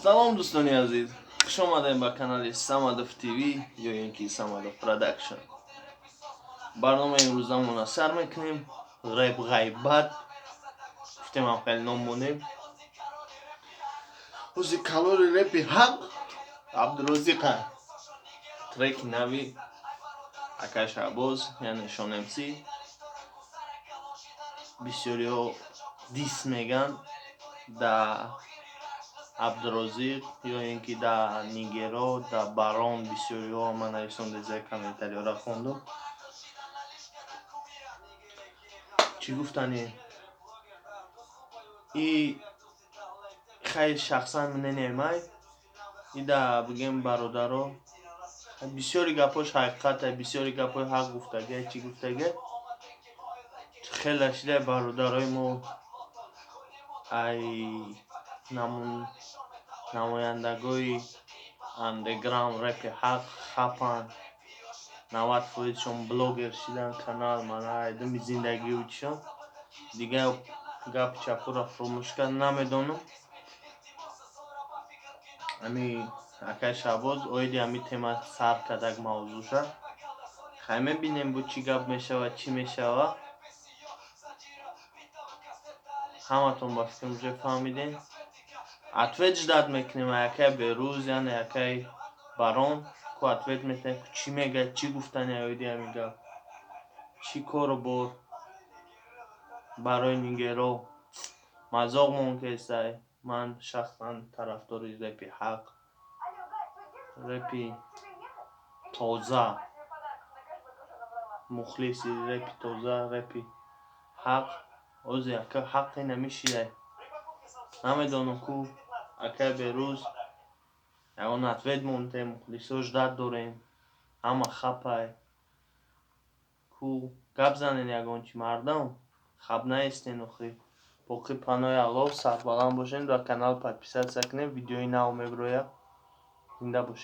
Салом, дӯстони азиз, хуш омадем ба канали Самадов ТВ ё ин ки Самадов Продакшн. Барномаи имрӯзамона сар мекунем. Рэп ғайбат гуфтем, ҳам хеле ном монем. Ҳози калори рэпи ҳақ Абдурозиқа, треки нави акай Шаҳбоз, яъне Шон МС. Бисёриҳо дисс меган да Абдурозиқ ё ин ки да Нигеро, да Барон. Бисёриҳо ман нависонда, зери комментариёра хондум. Чӣ гуфтани и хай, шахсан мнение май ида бигем, бародаро, бисёри гапҳош ҳақиқата, бисёри гапҳои ҳақ гуфтага. Чӣ гуфтага, хеле шида бародарои мо ай намояндагои андеграунд рэпи ҳақ хапанд. 90 фоизшон блогер шидан, канал мана айдами зиндагиу чишон. Дигар гапи чапура фуромӯш кард, намедонам. Ами акай Шаҳбоз оиди ҳами тема сар кардак мавзӯша. Хай, мебинем, бо чӣ гап мешавад, чӣ мешавад. Ҳаматон ба фикрам уже фаҳмидем. Ответ ждать мекунем акай Берӯз, яъне акай Барон ку ответ метаҳем, ку чӣ мегӯяд, чӣ гуфтани оиди ҳамин гап, чӣ кору бор барои Нигеро мазоқ монкесай. Ман шахсан тарафдори рэпи ҳақ, рэпи тоза, мухлиси рэпи тоза, рэпи ҳақ. Ози ака ҳаққи намешидай, намедонам ку. Акай Берӯз, ягон ответ монтем, мухлисо ждать дорем, ҳама хапай ку. Гап занен ягон чи, мардам, хаб наистен охи. Боқӣ паноҳи Аллоҳ, сарбаланд бошед ва канал подписаться кунед, видеои нав мебирояд. Зинда бошед.